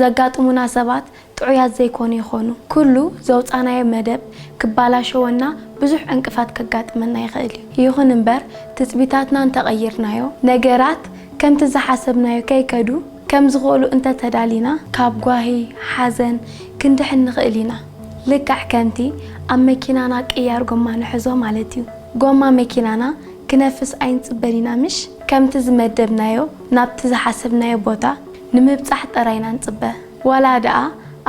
ዘጋጥሙና ሰባት ጥዑያት ዘይኮኑ ይኾኑ። ኩሉ ዘውጻናዮ መደብ ክባላሸወና ብዙሕ ዕንቅፋት ከጋጥመና ይኽእል እዩ። ይኹን እምበር ትጽቢታትና እንተቐይርናዮ፣ ነገራት ከምቲ ዝሓሰብናዮ ከይከዱ ከም ዝኽእሉ እንተተዳሊና፣ ካብ ጓሂ፣ ሓዘን ክንድሕን ንኽእል ኢና። ልክዕ ከምቲ ኣብ መኪናና ቅያር ጎማ ንሕዞ ማለት እዩ። ጎማ መኪናና ክነፍስ ኣይንጽበን ኢና ምሽ? ከምቲ ዝመደብናዮ ናብቲ ዝሓሰብናዮ ቦታ ንምብጻሕ ጥራይ ኢና ንጽበ። ዋላ ደኣ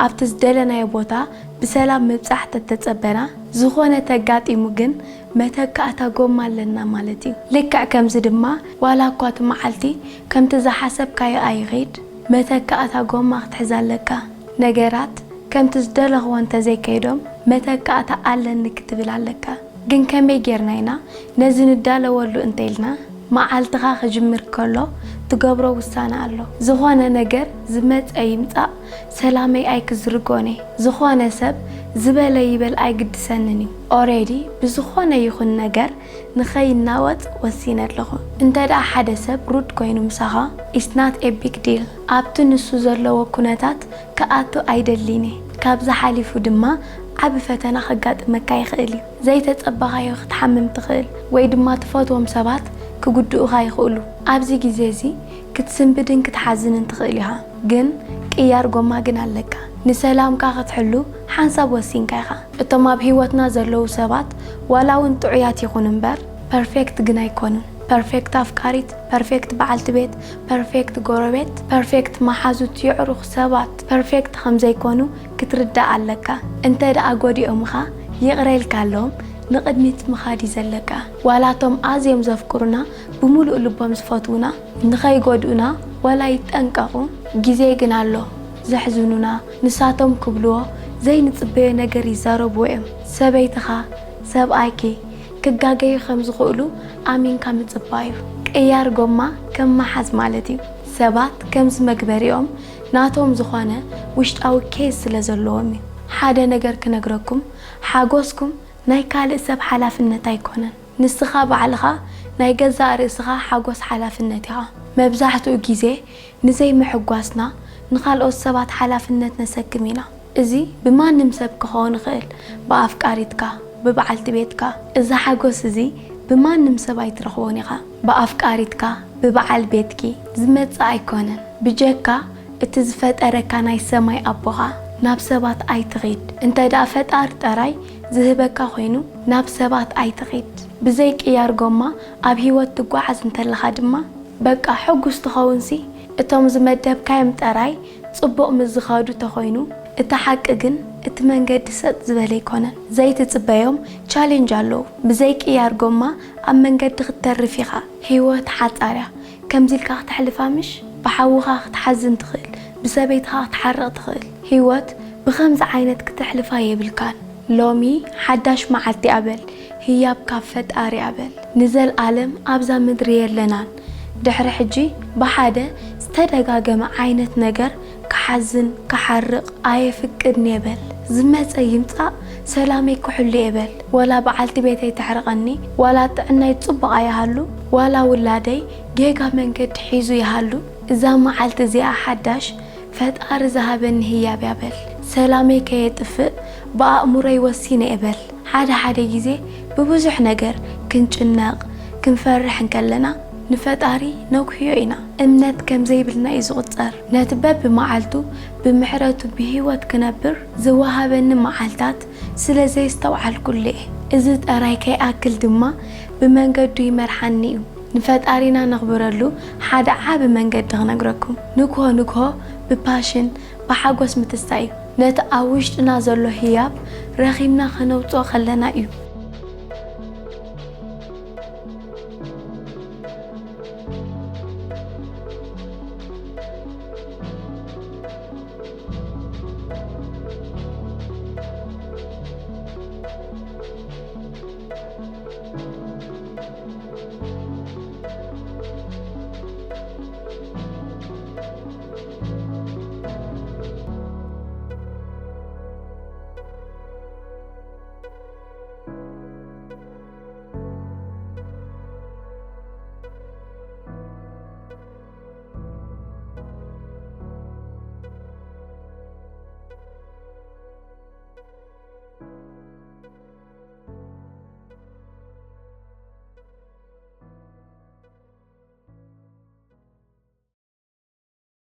ኣብቲ ዝደለናዮ ቦታ ብሰላም ምብጻሕ ተተጸበና፣ ዝኾነ ተጋጢሙ ግን መተካእታ ጎማ ኣለና ማለት እዩ። ልክዕ ከምዚ ድማ ዋላ እኳ እቲ መዓልቲ ከምቲ ዝሓሰብካዮ ኣይኺድ፣ መተካእታ ጎማ ክትሕዝ ኣለካ። ነገራት ከምቲ ዝደለኽዎ እንተዘይከይዶም መተካእታ ኣለኒ ክትብል ኣለካ። ግን ከመይ ጌርና ኢና ነዚ ንዳለወሉ እንተኢልና፣ መዓልትኻ ክጅምር ከሎ ትገብሮ ውሳነ ኣሎ። ዝኾነ ነገር ዝመጸ ይምጻእ ሰላመይ ኣይክዝርጎን እየ። ዝኾነ ሰብ ዝበለ ይበል ኣይግድሰንን እዩ። ኦሬዲ ብዝኾነ ይኹን ነገር ንኸይናወጽ ወሲነ ኣለኹ። እንተ ደኣ ሓደ ሰብ ሩድ ኮይኑ ምሳኻ፣ it's not a big deal። ኣብቲ ንሱ ዘለዎ ኩነታት ክኣቱ ኣይደሊን እየ። ካብዚ ሓሊፉ ድማ ዓቢ ፈተና ከጋጥመካ ይኽእል እዩ። ዘይተጸበኻዮ ክትሓምም ትኽእል ወይ ድማ ትፈትዎም ሰባት ክጉድኡኻ ይኽእሉ። ኣብዚ ግዜ እዚ ክትስንብድን ክትሓዝንን ትኽእል ኢኻ። ግን ቅያር ጎማ ግን ኣለካ። ንሰላምካ ክትሕሉ ሓንሳብ ወሲንካ ኢኻ። እቶም ኣብ ህይወትና ዘለዉ ሰባት ዋላ እውን ጥዑያት ይኹኑ እምበር ፐርፌክት ግን ኣይኮኑን። ፐርፌክት ኣፍቃሪት፣ ፐርፌክት በዓልቲ ቤት፣ ፐርፌክት ጎረቤት፣ ፐርፌክት መሓዙት የዕሩኽ ሰባት ፐርፌክት ከም ዘይኮኑ ክትርዳእ ኣለካ። እንተ ደኣ ጎዲኦምኻ ይቕረ ኢልካሎም ንቕድሚት ምኻድ እዩ ዘለካ። ዋላ እቶም ኣዝዮም ዘፍቅሩና ብምሉእ ልቦም ዝፈትዉና ንኸይጎድኡና ዋላ ይጠንቀቑ። ግዜ ግን ኣሎ ዘሕዝኑና። ንሳቶም ክብልዎ ዘይንጽበዮ ነገር ይዛረብዎ እዮም። ሰበይትኻ፣ ሰብኣይኪ ክጋገዩ ከም ዝኽእሉ ኣሚንካ ምጽባዩ። ቅያር ጎማ ከም ምሓዝ ማለት እዩ። ሰባት ከምዚ መግበሪኦም ናቶም ዝኾነ ውሽጣዊ ኬዝ ስለ ዘለዎም እዩ። ሓደ ነገር ክነግረኩም፣ ሓጎስኩም ናይ ካልእ ሰብ ሓላፍነት ኣይኮነን። ንስኻ ባዕልኻ ናይ ገዛእ ርእስኻ ሓጎስ ሓላፍነት ኢኻ። መብዛሕትኡ ግዜ ንዘይምሕጓስና ንኻልኦት ሰባት ሓላፍነት ነሰክም ኢና። እዚ ብማንም ሰብ ክኸውን ይኽእል፣ ብኣፍቃሪትካ፣ ብበዓልቲ ቤትካ። እዚ ሓጎስ እዚ ብማንም ሰብ ኣይትረኽቦን ኢኻ። ብኣፍቃሪትካ፣ ብበዓል ቤትኪ ዝመጽእ ኣይኮነን። ብጀካ እቲ ዝፈጠረካ ናይ ሰማይ ኣቦኻ ናብ ሰባት ኣይትኺድ። እንተ ደኣ ፈጣሪ ጥራይ ዝህበካ ኮይኑ ናብ ሰባት ኣይትኺድ። ብዘይ ቅያር ጎማ ኣብ ህይወት ትጓዓዝ እንተለኻ ድማ በቃ ሕጉስ ትኸውንሲ። እቶም ዝመደብካዮም ጥራይ ጽቡቕ ምስ ዝኸዱ ተኾይኑ፣ እቲ ሓቂ ግን እቲ መንገዲ ሰጥ ዝበለ ኣይኮነን። ዘይትጽበዮም ቻሌንጅ ኣለዉ። ብዘይ ቅያር ጎማ ኣብ መንገዲ ክትተርፍ ኢኻ። ህይወት ሓጻር እያ። ከምዚ ኢልካ ክተሕልፋ ምሽ? ብሓውኻ ክትሓዝን ትኽእል፣ ብሰበይትኻ ክትሓርቕ ትኽእል። ህይወት ብኸምዚ ዓይነት ክተሕልፋ የብልካን። ሎሚ ሓዳሽ መዓልቲ እያ በል፣ ህያብ ካብ ፈጣሪ እያ በል። ንዘልኣለም ኣብዛ ምድሪ የለናን። ድሕሪ ሕጂ ብሓደ ዝተደጋገመ ዓይነት ነገር ክሓዝን ክሓርቕ ኣየፍቅድን እየ በል። ዝመጸ ይምጻእ ሰላመይ ክሕሉ እየ በል። ዋላ በዓልቲ ቤተይ ተሕርቐኒ፣ ዋላ ጥዕናይ ጽቡቕ ኣይሃሉ፣ ዋላ ውላደይ ጌጋ መንገዲ ሒዙ ይሃሉ፣ እዛ መዓልቲ እዚኣ ሓዳሽ ፈጣሪ ዝሃበኒ ህያብ እያ በል። ሰላመይ ከየጥፍእ ብኣእምሮይ ወሲነ እየ በል። ሓደ ሓደ ግዜ ብብዙሕ ነገር ክንጭነቕ፣ ክንፈርሕ እንከለና ንፈጣሪ ነጉህዮ ኢና። እምነት ከም ዘይብልና እዩ ዝቑጸር። ነቲ በብመዓልቱ ብምሕረቱ ብህይወት ክነብር ዝወሃበኒ መዓልታት ስለ ዘየስተውዓልኩሉ እየ። እዚ ጥራይ ከይኣክል ድማ ብመንገዱ ይመርሓኒ እዩ። ንፈጣሪና ነኽብረሉ ሓደ ዓቢ መንገዲ ክነግረኩም። ንግሆ ንግሆ ብፓሽን ብሓጎስ ምትስታይ እዩ። ነቲ ኣብ ውሽጥና ዘሎ ህያብ ረኺብና ከነውጽኦ ከለና እዩ።